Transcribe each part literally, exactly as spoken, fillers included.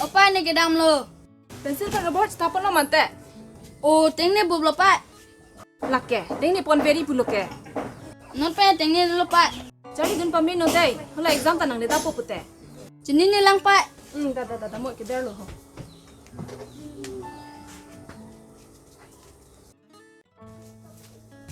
O pai, ne kedamlo. Pencil ta kebor chethap ponlo mante. O, tengne buplo pai. Lake, tengne pon veri pulo ke. Non pai, tengne lo pai. Charlidun pame non dei. Hala exam ta nangledapo pute. Chinine lang pai. Hmm, da da da da, mo kederlo ho.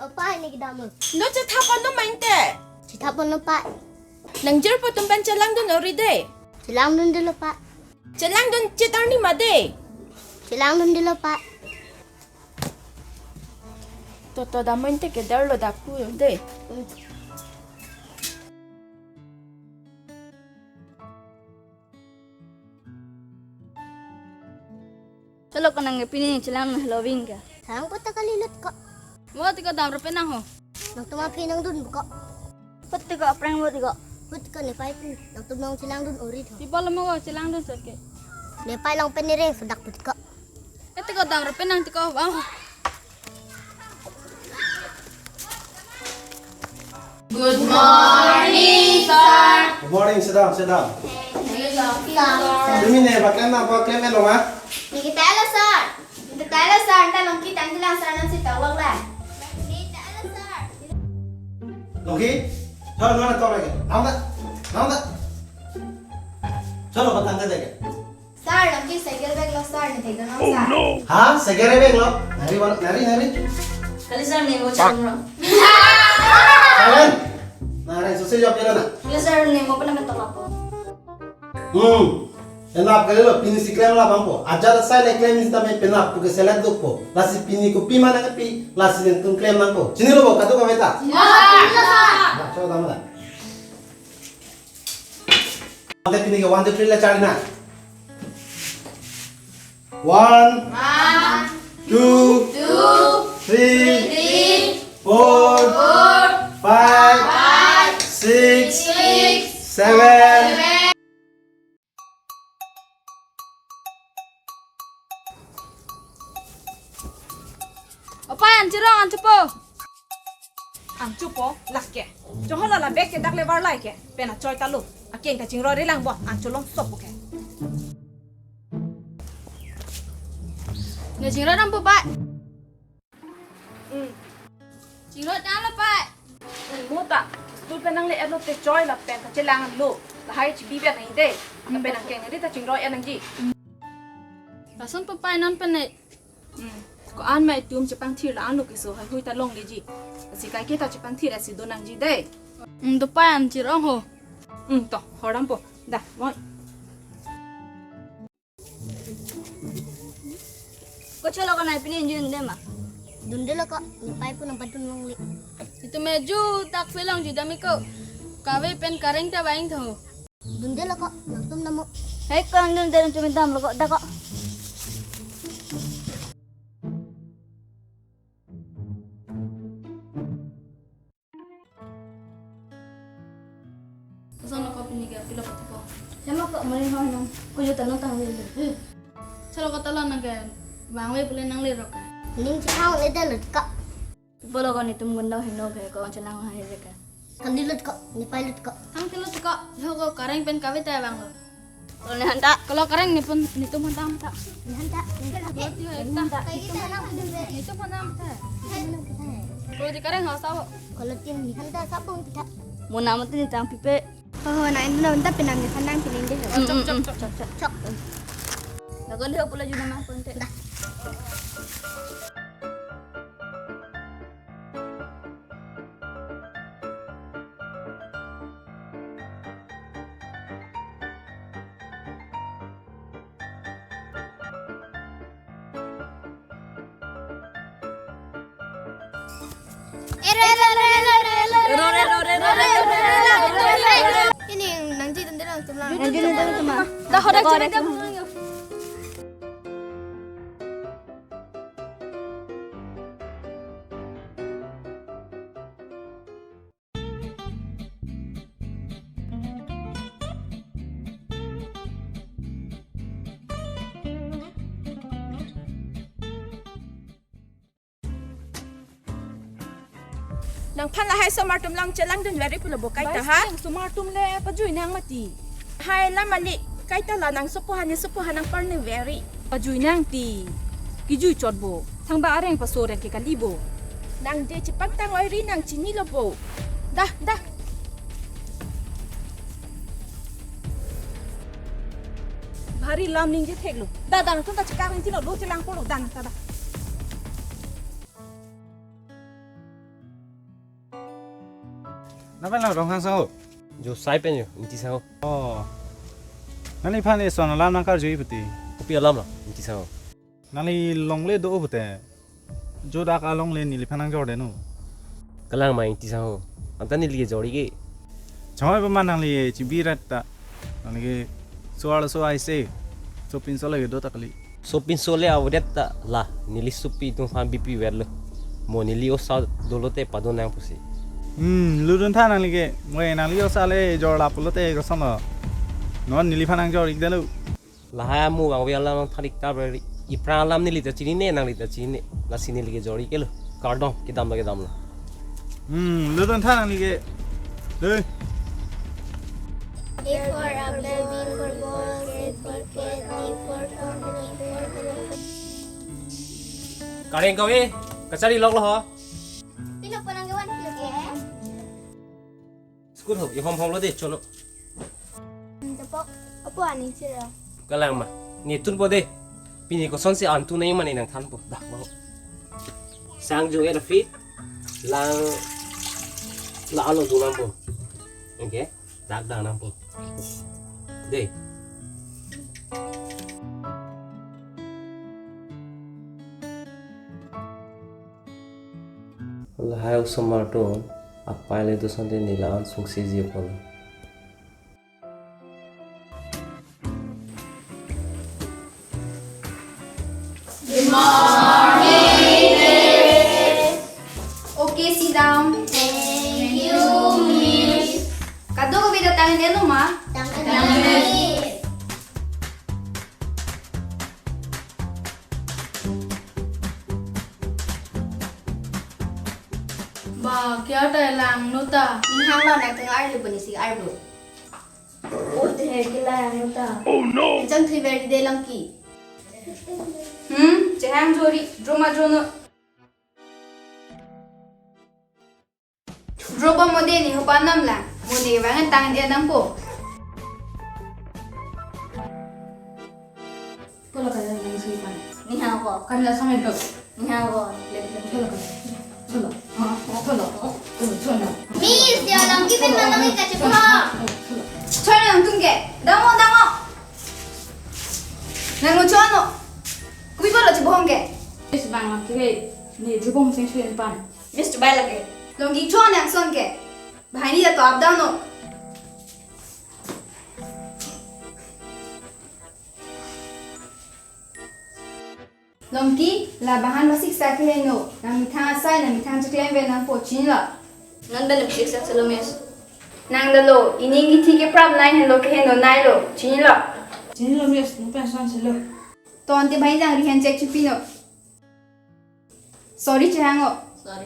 O pai, ne kedamlo. Non chethap ponlo mante. Chethap ponlo pai. Nangjirpo atum pen chelangdun ori dei. Chelangdundelo pai. Chelangdun chet arni ma dei. Chelangdundelo pai. To to, da mante kederlo, da pu dei. Hmm. Cholo, konat ke pini chelang na Halloween ke? Chelang pute kalilut ko. Mo tiko, damra penang ho. Nangtum aphi nangdun ko. Pute ko, aphrang mo tiko. Pute ko, ne pai pu. Nangtum nang chelangdun ori tho. Pi pulo mo ko chelangdun sot ke? Ne pai long pen ne reng sodak pute ko. E tiko, damra penang tiko, bang. Good morning, sir. Good morning, sit down, sit down. Thank you, sir. Tumi ne ba klem nangpo, klem-etlo ma? Ne ketanglo, sir. Ne ketanglo, sir. Anta Longki tangthulang, sir, nang si tawang la. Ne ketanglo, sir. Longki, cholo, nang tawang lagi. Nang ta, nang ta. Cholo, ba tangte deke. Sir, Longki cycle bag lo, sir, ne thekdun nang, sir. Ha? Cycle bag lo? Nari, wala, nari, nari. Kali, sir, ne mo cham lo. Silent. Nari, susi jawab jalo na. Kali, sir, ne mo pernah mentok apa? Hmm. Penap kalilo, pini si klem la bangpo. Ajat asai ne klem sitame penap, puke selet dukpo. Lasi pini kopi ma nangkepi, lasi nangtum klem nangpo. Chinilo bo, kadokave ta? Ya, sir. Nah, coba tama la. Ante pini ke one, two, three le charli nang. One, two, three, four, five, six, seven. O pai, an chirong, an chupo. An chupo, lake. Choholo la bag ke dak le varlai ke. Pen achoi ta lo. Akeng ta chingroi relang bo, an cholong sop ke. Ne chingroi dampo pai. Hmm. Chingroi damlo pai. Hmm, mo ta. School pen nangle-etlo te choi lapen ta chelang lo. Lahai chibi pen nang dei. Lapen akeng neli ta chingroi-et nangji. Lasonpo pai, non pen ne. Hmm. Ko-an ma itum chepangthir la-an lo keso haihui ta longleji. Lasi kaike ta chepangthir-et si do nangji dei. Hmm, do pai, an chirong ho. Hmm, to, hor dampo. Da, moi. Ko cholo, konat pini injun dunde ma? Dundelo ko, ne pai pu nangpadun longle. Itum me ju tak film ju dami ko. Kave pen kareng ta vang tho. Dundelo ko, nangtum namo. Hei, ko nangdunde, nangtum damlo ko, da ko. Lason lo ko pini ke pilo pati ko. Hema ko mari ho nang. Ko jo tanong tang le. Cholo, ko talo nang ke. Bang we pule nang le rok ka. Ning chithang le dal ka. Bolo ko netum gunda heno ke ko chelang hai je ka. Kali lut ko, ne pai lut ko. Thang ti lut ko. Lo ko kareng pen kave ta vanglo. Kalau ne hanta. Kalau kareng nepun, netum hanta hanta. Ne hanta. Kalau tio ekta. Netum hanta. Netum hanta hanta. Kalau di kareng ho sao. Kalau tin ne hanta sao kita. Mo nama tu ne tang pipe. Ho ho, na itu na unta pinam ne hanta pining deh. Chok, chok, chok, chok, chok. Lagon deh pula juga mah konte. Dah. Ini nangji tende nang tumlang. Nangji tende tumlang. Dah, hoda cari dah. Nangphan lahai osomar atum lang chelangdun veri pulo bo kaita ha? Bai, osomar atum le pajui nang mati. Hai lam mali. Kaita la nang sopo hane sopo hanang parne veri. Pajui nang ti. Kijui chot bo. Thangba areng paso reng ke kali bo. Nang de chepangtang oiri nang chinilo bo. Dah, dah. Bhari lam ningje theklo. Dah, dah, nangtum ta chekak ningje lo, lo chelang polo, dah, dah, dah. Napa lang Ronghang sang ho? Jo sai pen jo, Ingti sang ho. Oh. Nangliphan eson alam nangkarju pute. Kopi alam lo, Ingti sang ho? Nangli longle do pute. Jo dak alongle neliphan nangjor deno. Kalang ma Ingti sang ho. Anta neli ke jori ke. Chongoi pama nangli chibirat ta. Nangli ke suar so aise. Sopinso le do ta kali. Sopinso le avedet ta la. Neli sopi atum aphan bipi verlo. Mo neli osa dolo te padon nang pusi. Hmm, lutdun tha nangli ke. Mo nangli osa le jor lapulo te kosonlo. Non neliphan nangjor-ik detlo. Lahai amu vangve alam nangthan-ik ta ber-i. Iphrang alam neli ta chinine, nangli ta chinine. Lasi neli ke jori kelo. Kardom, kedam lo, kedam lo. Hmm, lutdun tha nangli ke. Hey. A for apple, B for ball, C for cat, D for donkey, E for elephant. Kareng kave, kachari lok lo ho. Pino ponang kewan pilo ke? School ho, ihom hom lo de, chono. Japo, apo ani chira. Kalang ma. Netum po de. Pini kosonsi antu nai mane nangthanpo. Dah, mau. Sang jo er feet. Lang la alo do nangpo. Okay. Dak dang nangpo. De. Lahai osomar atum, apai le do sante neli la-an sungseji apotlo. Good morning. Okay, sit down. Thank you, Miss. Kadokave ta tang-et-e no ma? Tang-et-e. Ba, kya ta lang no ta? Ning hang lo na teng arlu puni si arlu. Oh, te he kila yang ta. Oh no! Chang three very day lang ki. Hmm, chehang jori, drama jono. Drobo mode ni hopa nam lang. Mode vangan tangan dia nampo. Polo kaya nang sui pan. Ni ha ko. Kan la sampai dok. Ni ha ko. Polo kaya. Polo. Polo. Polo. Miss, dia lang ki pen manang ka chipha. Choi nangtum ke. Dango, dango. Nang mo chono. Kui polo chibohong ke. Miss bang lang ki ni dribong sing sui pan. Miss chubai lake. Longki chon nang son ke. Bahai ni ya to up down no. Longki, la bahan basik sa keheno, nang methang asai, nang methang chiklemve nangpo chinilo. Nang dalem sik sa selo Miss. Nang dalo, ining kithi ke prap nai henlo keheno nailo, chinilo. Chinilo Miss, nang pen son selo. Ton te bahai jang rihen check chupino. Sorry, chehang o. Sorry.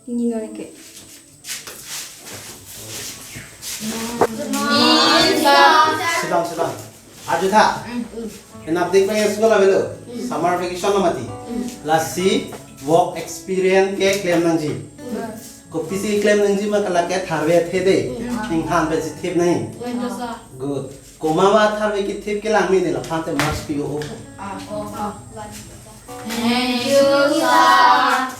Ini no ke. Good morning, sir. Sit down, sit down. Arju tha. Mm. An update pen school avelo. Mm. Summer vacation lo mati. Mm. Lasi work experience ke klem nangji. Mm. Kopisi klem nangji ma kala ke tharve athe de. Mm. Ninghan pensi thip nai. Mm, sir. Good. Komat ma tharve kethip kelang mene laphang te marks pi-o-o. Ah, oh, ah. Thank you, sir.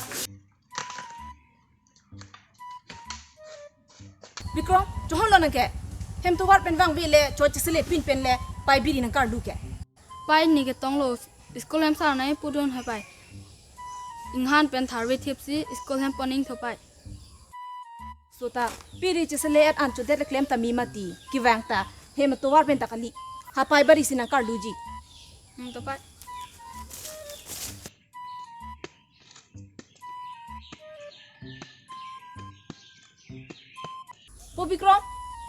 Bikrom, chohon lo nang ke. Hem tovar pen vangve le, choi chesele pin pen le, pai biri nangkardu ke. Pai ni ketong lo, school hem sar nai pudun ha pai. Inghan pen tharve thip si, school hem poning tho pai. Sota, biri chesele et an chodet le klem ta mi mati, kevang ta, hem tovar pen ta kali. Ha pai bari si nangkarduji. Hmm, to pai. Po Bikrom,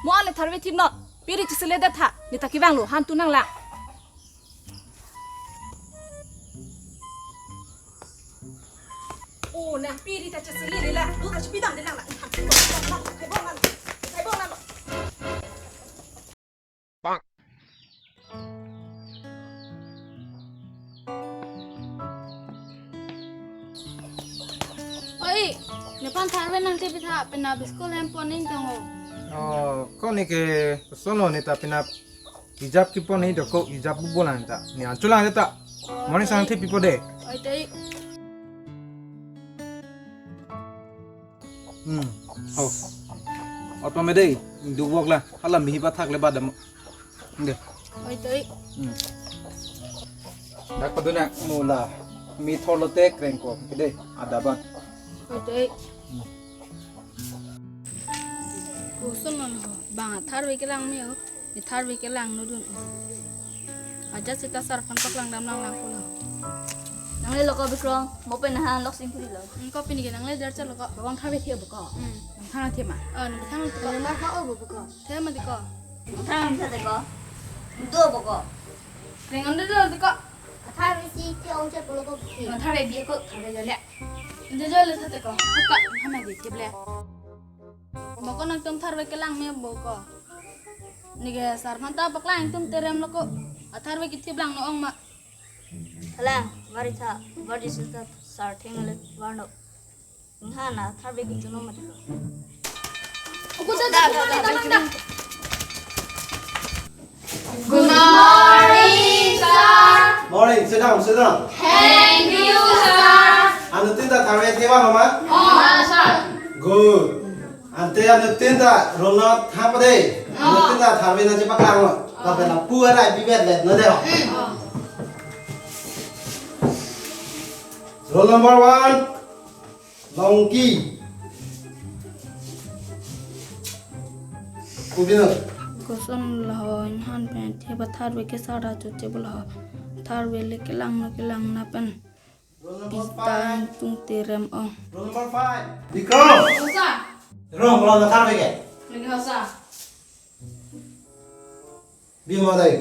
mo ale tharve thip non, biri chesele det tha, ne ta kevang lo, han tu nang lang. Oh, nang biri ta chesele le lang, lu ta chepidam le lang lang. Hai bong lang, hai bong lang. Bang. Oi, nephan tharve nangthepitha, penap school hem pon ingtong ho. Oh, ko neke sono neta penap ijap kepon ingtong ko ijap bubolang ta. Ne anchulang ta. Morning sang thepipo de. Oi, toi. Hmm. Oh. Auto me dei, duk bok la. Hala mihi pathak le badam. Nge. Oi, toi. Hmm. Dak paduna mula. Mi thorlo te krengko. Kede, adaban. Oi, toi. Hmm. Koson non ho. Bang tharve kelang me ho. Ni tharve kelangno dun. Ajat seta sar aphan paklang damlang lang pulo. Nanglelo ko Bikrom, mo pen nahan lok sing puri lo. Hmm, ko pini ke nangle jar chalo ko. Bang tharve thia bo ko. Hmm. Nang thang thia ma. Oh, nang thang thia ko. Nang thang o bo ko. Thia ma di ko. Nang thang thia ko. Nang do bo ko. Nang ando do di ko. Tharve si thia ong che pulo ko. Nang tharve bi ko, tharve jale. Nang jale thia ko. Ka, hama di thia ble. Boko nangtum tharve kelang me boko. Neke sar aphan ta paklang tum terem lo ko. Atharve kethiplang no ong ma. Kalang, vari tha, vari sita sar theng le varno. Ngha na tharve kechuno ma dilo. Oku da da da da da. Good morning, sir. Morning, sit down, sit down. Thank you, sir. Anuttin ta tharve thevang ma? Oh, sir. Good. Ante anuttin ta roll out thang pade. Oh. Anuttin ta tharve nangchepaklang lo. Oh. Lapen lapu arai bivet vet no de ho. Mm. Roll number one. Longki. Kubino. Koson laho inhan pen theba tharve ke sara chuche bula ho. Tharve le kelang no kelang na pen. Roll number pita five. Tung terem ong. Roll number five. Bikrom. Osa. Rom, roll na tharve ke. Lagi osa. Bimo dai.